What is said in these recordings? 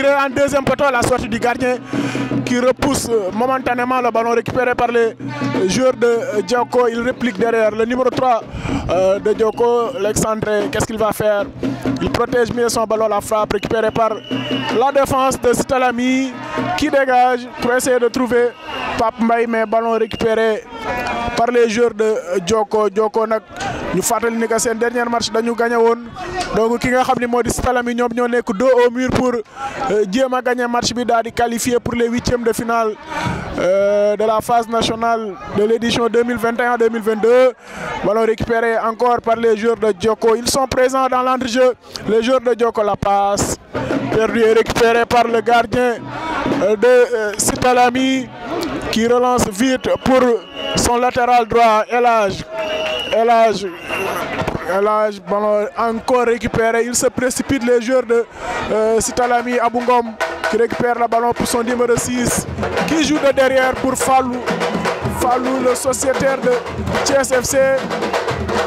tiré en deuxième poteau, la sortie du gardien qui repousse momentanément le ballon récupéré par les joueurs de Djoko. Il réplique derrière le numéro 3 de Djoko, l'excentré. Qu'est-ce qu'il va faire? Il protège mieux son ballon, la frappe récupérée par la défense de Sitalami qui dégage pour essayer de trouver Pape Mbaye, mais ballon récupéré par les joueurs de Djoko. Djoko nak ñu fàttali ni que seen dernier match dañu gagné woon donc ki nga xam ne moo di Sitalami ñoom ñoo nekk dos au mur pour jéem a gagné match bi daal di qualifier pour les huitièmes de finale de la phase nationale de l'édition 2021-2022. Ballon récupéré encore par les joueurs de Djoko. Ils sont présents dans l'entrejeu. Les joueurs de Djoko, la passe perdue et récupérée par le gardien de Sitalami qui relance vite pour son latéral droit, El Hadj, ballon encore récupéré. Il se précipite, les joueurs de Sitalami. Abou Ngom qui récupère le ballon pour son numéro 6 qui joue de derrière pour Fallou, le sociétaire de Thiès FC.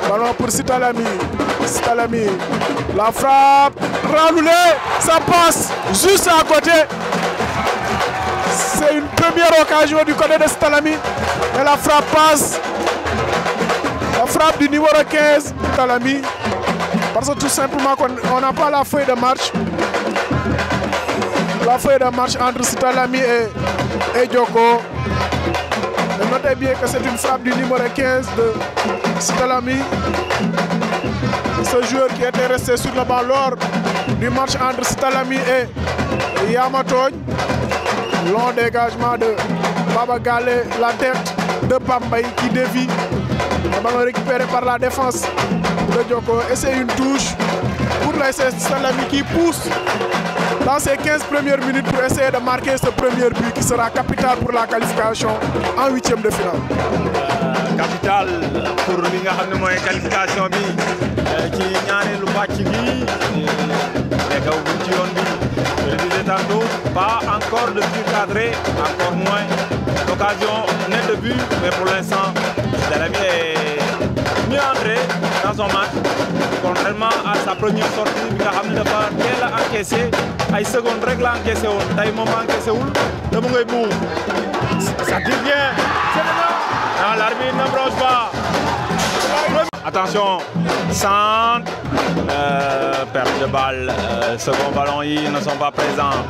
Ballon pour Sitalami, la frappe renouvelée, ça passe juste à côté. C'est une première occasion du côté de Sitalami et la frappe passe. La frappe du numéro 15, Sitalami, parce que tout simplement on n'a pas la feuille de marche. La feuille de marche entre Sitalami et Djoko. Mais notez bien que c'est une frappe du numéro 15 de Sitalami. Ce joueur qui était resté sur le banc lors du match entre Sitalami et Yamatogne. Long dégagement de Baba Gale, la tête de Pape Mbaye qui dévie. Le ballon récupéré par la défense de Djoko. Et c'est une touche pour la Sitalami qui pousse dans ces 15 premières minutes pour essayer de marquer ce premier but qui sera capital pour la qualification en huitième de finale. Capital pour li nga xam ne mooy qualification bi ci ñaareelu pàcc bi nekkaw buñ ci yoon bi. Je le disais tantôt, pas encore de but cadré, encore moins d'occasion nette de but, mais pour l'instant, Sitalami est mieux entré dans son match, contrairement à sa première sortie bi nga xam ne dafa teel a encaissé ay secondes rek la encaissé woon tey moom encaissé wul dama ngay buub ça tire bien. Non, l'arbitre ne bronche pas. Attention, centre, perte de balle, second ballon, ils ne sont pas présents.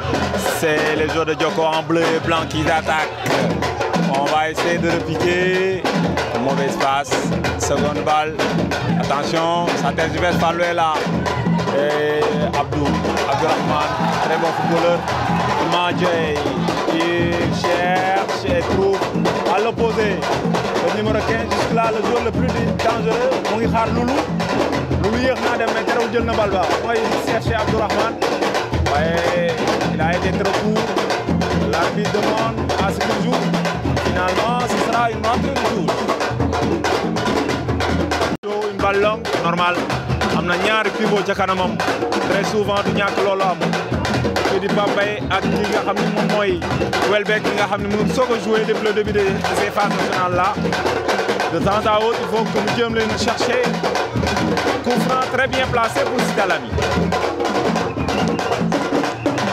C'est les joueurs de Djoko en bleu et blanc qui attaquent. On va essayer de repiquer. Mauvaise passe, seconde balle. Attention, ça tergiverse par le là. Et Abdourahman, très bon footballeur. Madjay, il cherche et trouve à l'opposé. Le numéro 15 jusque-là, le joueur le plus dangereux, mu ngi xaar Loulou yéex naa dem mais terewul jël na bal ba mooy chercher Abdourahman. Ouais, il a été trop court. L'arbitre demande à ce qu'il joue. Finalement, ce sera une entrée de tour. Une balle longue, normal. Am na ñaari pivot ca kanamam. Très souvent du ñàkk loolu am. Kii di Pape Mbaye ak ki nga xam ne moom mooy Welbeck ki nga xam ne mu ngi soog a joué depuis le début de ces phases nationales là. De temps à autre, il faut que nous jéem leen chercher. Coup franc très bien placé pour Sitalami.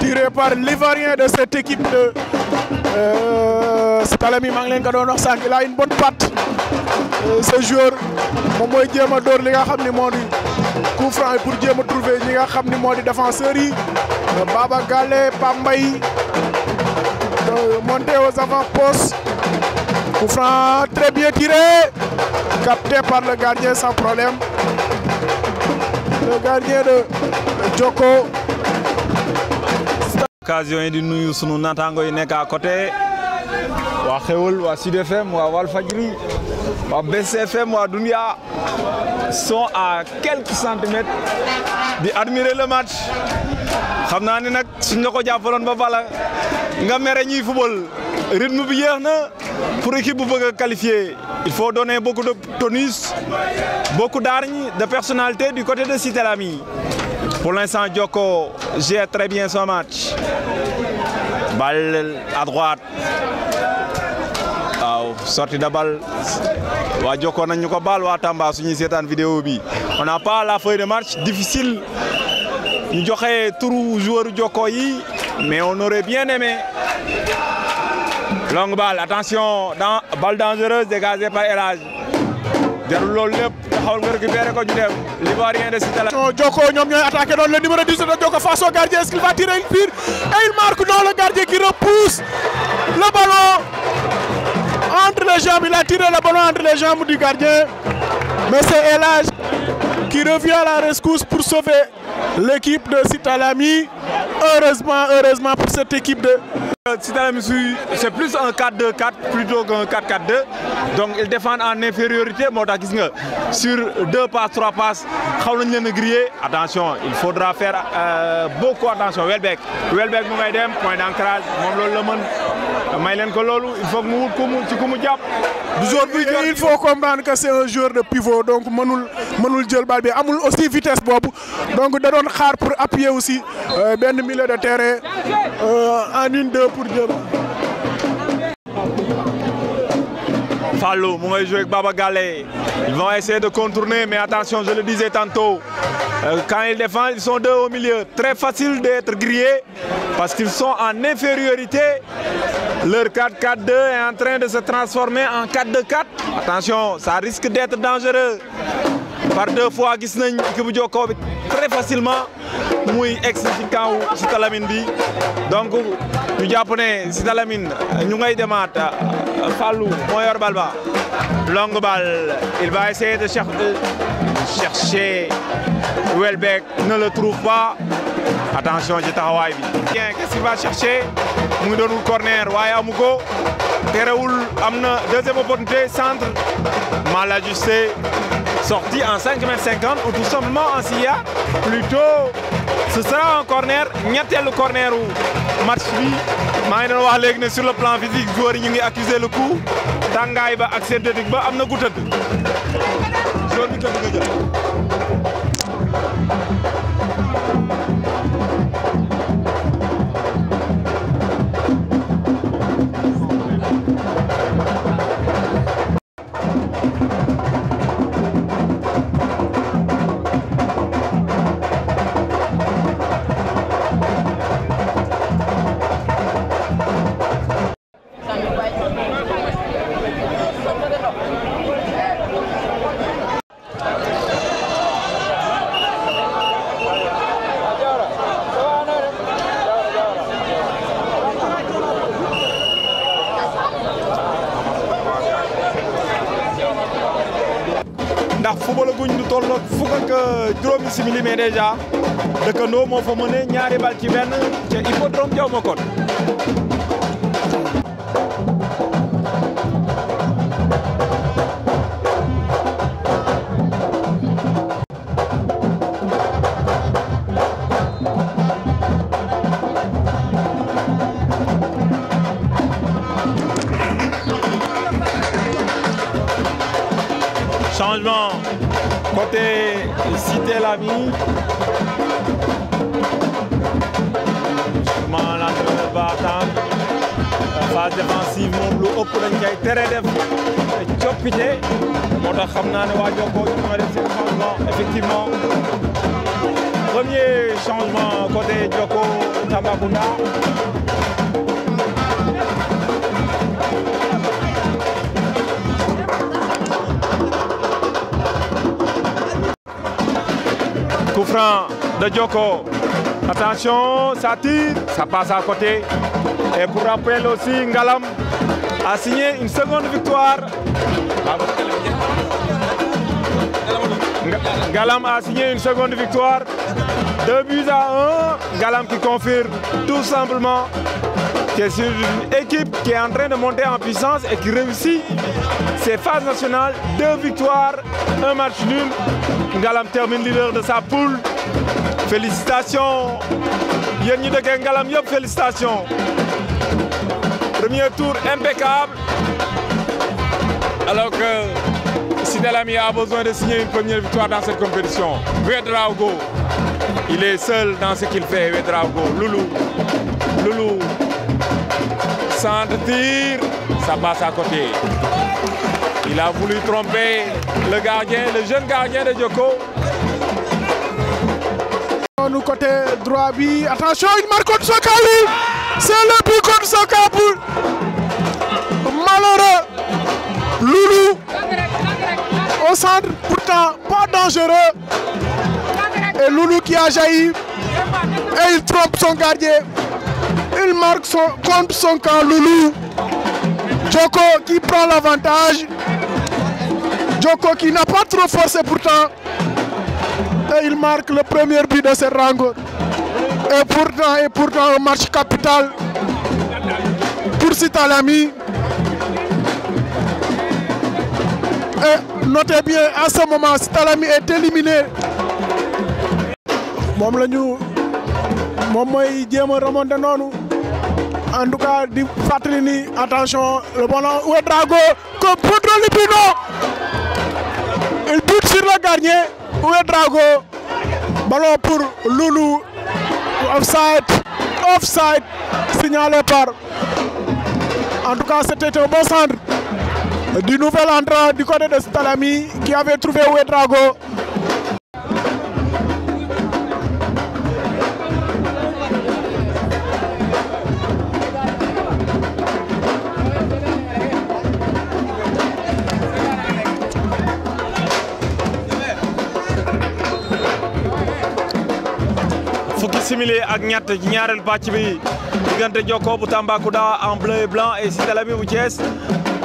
Tiré par l'Ivoirien de cette équipe de Sitalami, maa ngi leen ko doon wax sànq, il a une bonne patte. Ce joueur moom mooy jéem a door li nga xam ne moo di coup franc pour jéem a trouver ñi nga xam ne moo di défenseurs yi. Baba Gale, Pape Mbaye monté aux avant-postes. Coup franc très bien tiré, capté par le gardien sans problème. Le gardien de Djoko. Occasion yi di nuyu sunu naataango yi nekk à côté waa Xewul waa Sud FM waa Walfadjri waa BCFM waa Dunia sont à quelques centimètres di admirer le match. Xam naa ni nag suñ la ko jàppaloon ba bala nga mere ñuy football rythme bi yéex na pour équipe bu bëgg a qualifier. Il faut donner beaucoup de tonus, beaucoup d'hargne, de personnalité du côté de Sitalami. Pour l'instant, Djoko gère très bien son match. Balle à droite. Waaw, sortie de balle. Waa Djoko nañu ko baal waa Tamba suñuy seetaan vidéo bi. On n'a pas la feuille de match difficile. Ñu joxe turu joueur Djoko yi mais on aurait bien aimé. Longue balle, attention, balle dangereuse dégagée par El Hadj. jarul loolu lépp taxawal nga récupérer ko ñu dem l'Ivoirien de Cité Lamy. Djoko ñoom ñooy attaqué doon le numéro 18 de Djoko face au gardien, est-ce qu'il va tirer une tire et il marque? Non, le gardien qui repousse le ballon entre les jambes. Il a tiré le ballon entre les jambes du gardien, mais c'est El Hadj qui revient à la rescousse pour sauver l'équipe de Cité Lamy. Heureusement pour cette équipe de Cité Lamy, c'est plus un 4-2-4 plutôt qu'un 4-4-2. Donc ils défendent en infériorité. Moo tax gis nga sur 2 passes 3 passes xaw nañ leen a griller. Attention, il faudra faire beaucoup attention. Welbeck mu ngay dem point d'ancrage moom loolu la mën may leen ko loolu il faut que mu wut ku mu jàpp. Il faut comprendre que c'est un joueur de pivot, donc mënul jël bal bi, amul aussi vitesse boobu, donc da doon xaar pour appuyer aussi benn milieu de terrain en 1-2 pour jël. Fallou mu ngay jouer avec Baba Gallé. Ils vont essayer de contourner, mais attention, je le disais tantôt, quand ils défendent, ils sont 2 au milieu. Très facile d'être grillés parce qu'ils sont en infériorité. Leur 4-4-2 est en train de se transformer en 4-2-4. Attention, ça risque d'être dangereux. Par 2 fois, gis nañ équipe bu Djoko bi très facilement muy egg ci kaw Cité Lamy bi. Donc ñu jàpp ne Cité Lamy ñu ngay demaat. Fallou moo yor bal ba. Longue balle, il va essayer de chercher Welbeck, ne le trouve pas. Attention ci taxawaay bi. Qu'est-ce qu'il va chercher? mu ngi doon corner waaye amu ko. Terewul am na deuxième opportunité, centre mal ajusté. Sorti en 5,50 m ou tout simplement en SIA. Plutôt, ce sera un corner, ñetteelu corner u match bi. Maa ngi doon wax léegi ne sur le plan physique joueurs yi ñu ngi accuser le coup. Tàngaay ba ak synthétique ba am na ku tëdd. Joueur bi tëdd nga jël. ndax football guñ lu toll fukk ak juróomi simili mais déjà dëkkandoo moo fa mëne ñaari bal ci benn ca hippodrome Diaw Makone. Changement côté Cité Lamy. Justement l'entraîneur va attendre. Phase défensive moom lu ëpp dañ koy tere def coppite moo tax xam naa ne waa Djoko ñu ma def seen changement effectivement. Premier changement côté Djoko Tambacounda. Coup franc de Djoko. Attention, ça tire, ça passe à côté. Et pour rappel aussi, Ngalam a signé une seconde victoire. Ngalam a signé une seconde victoire. 2-1. Ngalam qui confirme tout simplement que c'est une équipe qui est en train de monter en puissance et qui réussit ses phases nationales. 2 victoires, 1 match nul. Ngalam termine leader de sa poule. Félicitations. Yéen ñi dëkkee Ngalam yëpp félicitations. Premier tour impeccable. Alors que Cité Lamy a besoin de signer une première victoire dans cette compétition. Ouédraogo, il est seul dans ce qu'il fait. Ouédraogo, Loulou. Centre tir, ça passe à côté. Il a voulu tromper le gardien, le jeune gardien de Djoko. Nous côté droit bi, attention, il marque contre Soka, oui. C'est le but contre Soka pour malheureux Loulou au centre, pourtant pas dangereux. Et Loulou qui a jailli et il trompe son gardien. Il marque contre son camp. Loulou. Djoko qui prend l'avantage. Djoko qui n'a pas trop forcé pourtant. Et il marque le premier but de cette rencontre. Et pourtant un match capital pour Sitalami. Et notez bien, à ce moment, Sitalami est éliminé. Mom lañu mom moy jéem a remonter noonu en tout cas di fàttali ni attention le ballon Ouedraogo comme contrôle but non il bute sur le gardien Ouedraogo ballon pour Loulou offside signalé par en tout cas c'était un bon centre du nouvel entrant du côté de Sitalami qui avait trouvé Ouedraogo. Similé ak ñatt ci ñaarel patch bi digante Djoko bu Tambacounda en bleu et blanc et Sitalami bu Thiès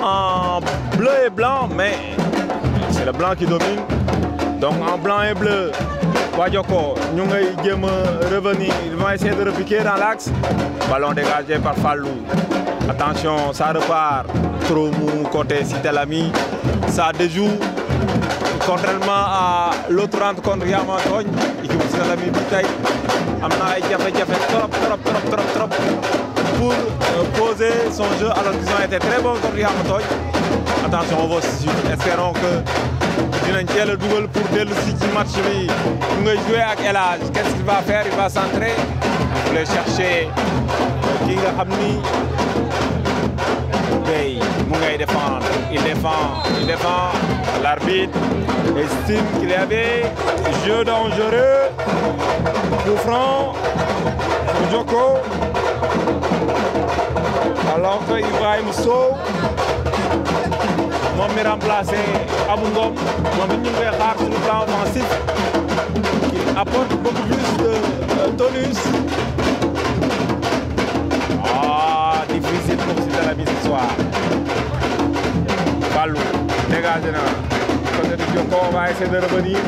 en bleu et blanc mais c'est le blanc qui domine donc en blanc et bleu wa Djoko ñu ngay jëm revenir ils vont essayer de repiquer dans l'axe ballon dégagé par Fallou attention ça repart trop mou côté Sitalami ça déjoue contrairement à l'autre rentre contre Yamatogne équipe Sitalami bi tay amna ay jafe-jafe trop pour poser son jeu alors qu'ils ont été très bons contre Yamatogne. Attention on va espérons que dinañ teel a dugal pour dellu si ci match bi mu ngay jouer ak El Hadj qu'est-ce qu'il va faire? Il va centrer il voulait chercher ki nga xam ni Gueye mu ngay défendre il défend l'arbitre estime qu'il y avait jeu dangereux coup franc pour Djoko alors que Ibrahim Sow moom mi remplacé Abou Ngom moom it ñu ngi koy xaar sur le plan offensif qui apporte beaucoup plus de tonus. Difficile pour Sitalami ce soir. Fallou dégagé na côté de Djoko on va essayer de revenir.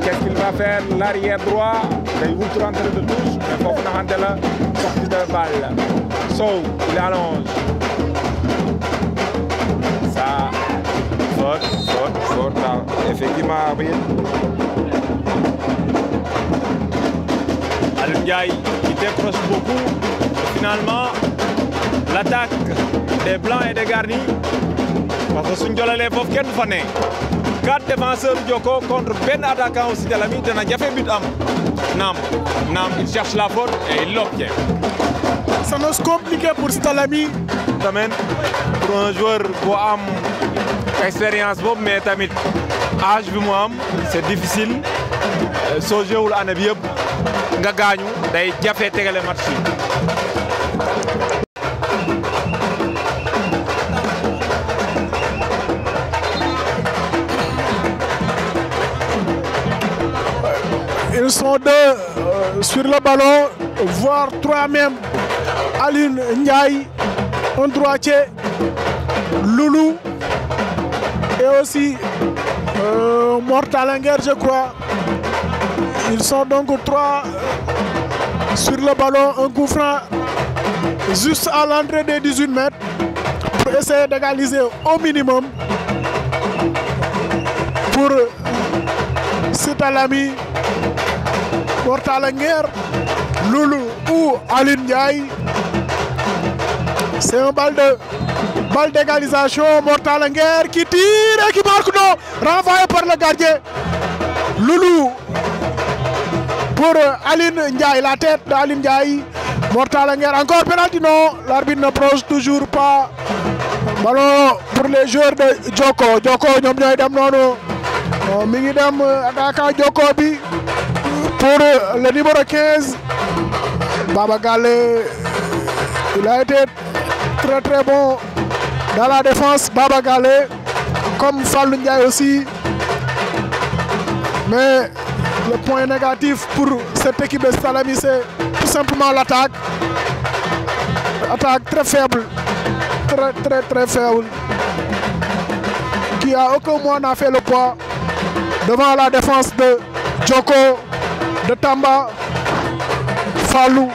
Qu'est-ce qu'il va faire? L'arrière droit day wut rentrée de touche mais foofu naxante la sortie de balle. Sow il allonge. Ça faute effectivement arbitre. Alioune Ndiaye qui décroche beaucoup. Finalement l'attaque des blancs et des garnis parce que suñ jolalee foofu kenn fa ne 4 défenseurs Djoko contre ben attaquant aussi de Sitalami dana jafe but am naam il cherche la faute et il l'obtient. Ça nous compliqué pour Sitalami tamit pour un joueur bu am expérience boobu mais tamit âge bi mu am c'est difficile soo jëwul année bi yëpp nga gaañu day jafe tegale match yi. Ils sont deux sur le ballon, voire 3 même. Alioune Ndiaye, un droitier, Loulou et aussi Mortal Nguer, je crois. Ils sont donc 3 sur le ballon, un coup franc juste à l'entrée des 18 mètres pour essayer d'égaliser au minimum pour Sitalami. Mortal Nguer, Loulou ou Alioune Ndiaye. C'est un balle d'égalisation. Mortal Nguer qui tire et qui marque non. Renvoyé par le gardien. Loulou pour Alioune Ndiaye. La tête d'Alioune Ndiaye. Mortal Nguer encore penalty non. L'arbitre ne prolonge toujours pas. Ballon pour les joueurs de Djoko. Djoko ñoom ñooy dem noonu. Mi ngi dem attaquant Djoko bi. pour le numéro 15, Baba Gallé. Il a été très bon dans la défense, Baba Gallé, comme Fallou Ndiaye aussi. Mais le point négatif pour cette équipe de Cité Lamy, c'est tout simplement l'attaque. Attaque très faible, très faible, qui à aucun moment n'a fait le poids devant la défense de Djoko, de Tamba, Fallou.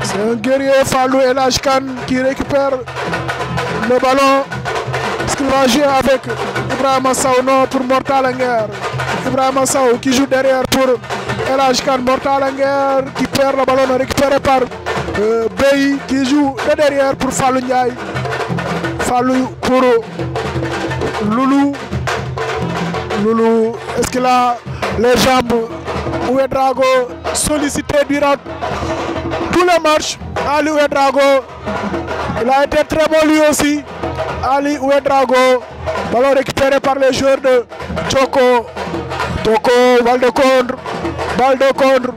C'est un guerrier, Fallou El Hadj Kane, qui récupère le ballon. Est-ce qu'il va jouer avec Ibrahima Sow? Non, pour Mortala Nguer. Ibrahima Sow qui joue derrière pour El Hadj Kane. Mortala Nguer qui perd le ballon récupéré par Bey qui joue de derrière pour Fallou Ndiaye. Fallou pour Loulou. Loulou, est-ce qu'il a les jambes? Ouedraogo sollicité durant tous les matchs. Ali Ouedraogo, il a été très bon lui aussi. Ali Ouedraogo, ballon récupéré par les joueurs de Djoko. Djoko, balle de contre.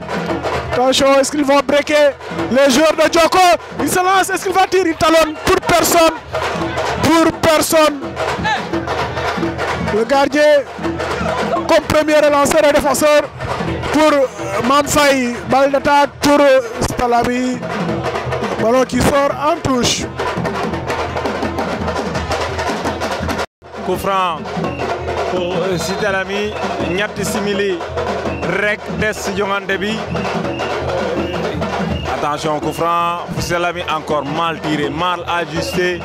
Attention, est-ce qu'ils vont breaker les joueurs de Djoko? Il se lance, est-ce qu'il va tirer? Il talonne pour personne. Le gardien comme premier relanceur et défenseur pour Mamfaye. Balle d'attaque pour Cité Lamy. Ballon qui sort en touche. Coup franc pour Cité Lamy. ñetti simili rek des ci joŋante bi. Attention, coup franc pour Cité Lamy, encore mal tiré, mal ajusté.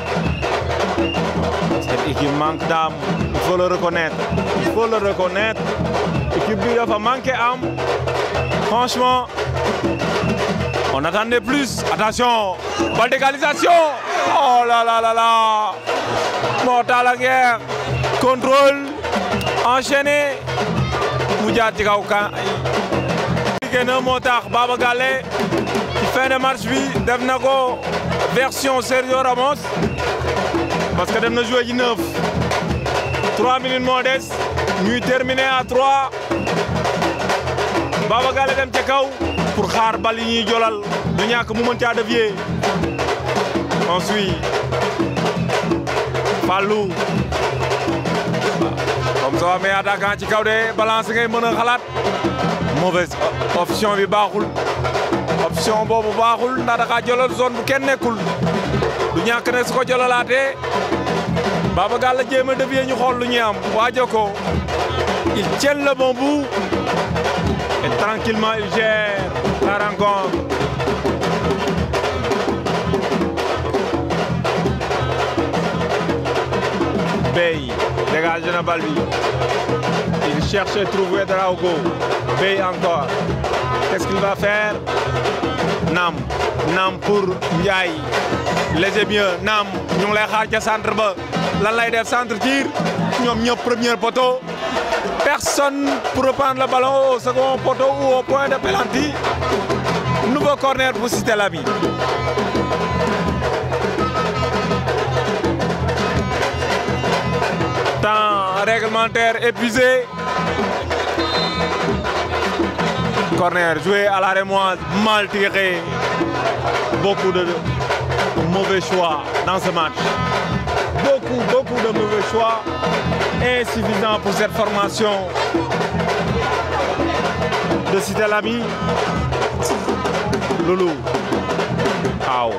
Cette équipe manque d'âme, il faut le reconnaître. L'équipe bi dafa manqué âme. Franchement, on attendait plus. Attention, balle d'égalisation. Oh là là là là. Mortala Nguer, contrôle, enchaîné. Mu jaar ci kaw kan. Moo tax Baba Gallé ci fin de match bi def na ko version Sergio Ramos parce que dem na jouer ji 9. 3 minutes moo des ñuy terminer à 3. Baba Gallé dem ca kaw pour xaar bal yi ñuy jolal du ñàkk mu mën caa dévier. Ensuite Fallou comme ça mais attaquant ci kaw de balance ngay mën a xalaat. Mauvaise option bi baaxul, option boobu baaxul ndax dafa jolal zone bu kenn nekkul du ñàkk ne su ko jolalaatee Baba Gallé jéem a dévier ñu xool lu ñuy am. waa Djoko il tient le bon bout et tranquillement il gère la rencontre. Bey dégage na bal bi. Il cherche à trouver Ouedraogo. Bey encore. Qu'est-ce qu'il va faire? Nam pour Ndiaye. Léger mieux. Nam ñu ngi lay xaar ca centre ba. Lan lay def centre tir. ñoom ñëpp premier poteau. Personne pour reprendre le ballon au second poteau ou au point de pénalty. Nouveau corner pour Cité Lamy. Temps réglementaire épuisé. Corner joué à la rémoise, mal tiré. Beaucoup de mauvais choix dans ce match. Beaucoup de mauvais choix. Insuffisant pour cette formation de Cité Lamy. Loulou. Aou.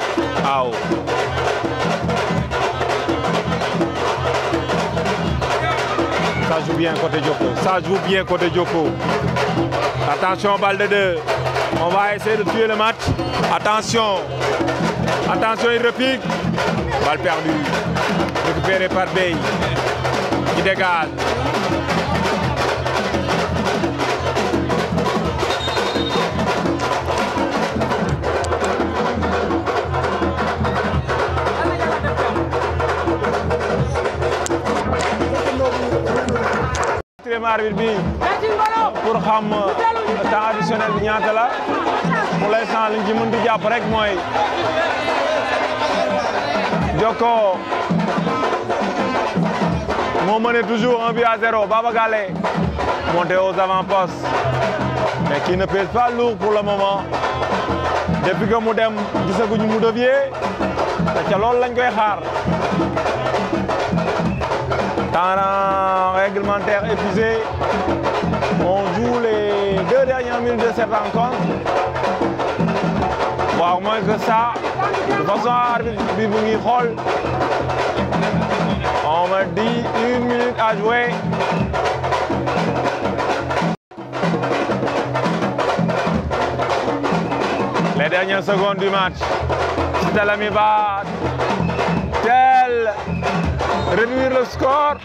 Ça joue bien côté Djoko. Attention, balle de 2. On va essayer de tuer le match. Attention, il repique. Balle perdue. Récupéré par Bey. Qui dégage. Arbitre bi pour xam temps additionnel bi ñaata la pour l'instant liñ ci mën di jàpp rek mooy Djoko moo mené toujours 1-0. Baba Gallé monté aux avant-postes. mais qui ne pèse pas lourd pour le moment. Depuis que mu dem gisaguñu mu dévier te ca loolu lañ koy xaar. Temps réglementaire épuisé. On joue les 2 dernières minutes de cette rencontre. Voire moins que ça. De façon arbitre bi mu ngi xool. On me dit 1 minute à jouer. Les dernières secondes du match. Cité Lamy va-t-elle réduire le score?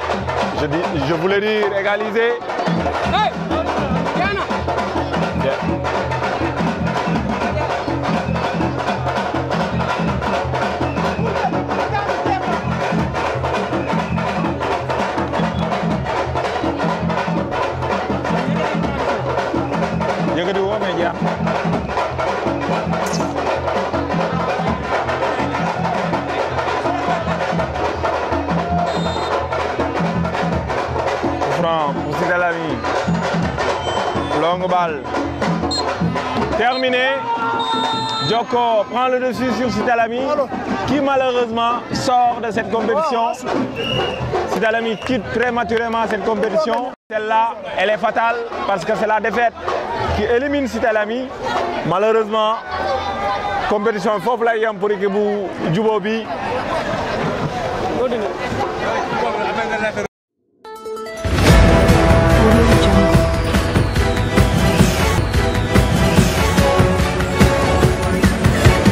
Je voulais dire égaliser. Hey, yëkkati woo mais jeex. Pour Cité Lamy. Longue balle. Terminé. Djoko prend le dessus sur Cité Lamy qui malheureusement sort de cette compétition. Cité Lamy quitte prématurément cette compétition. Celle-là, elle est fatale parce que c'est la défaite qui élimine Cité Lamy. Malheureusement, compétition foofu lay yam pour équipe bu Jubo bi.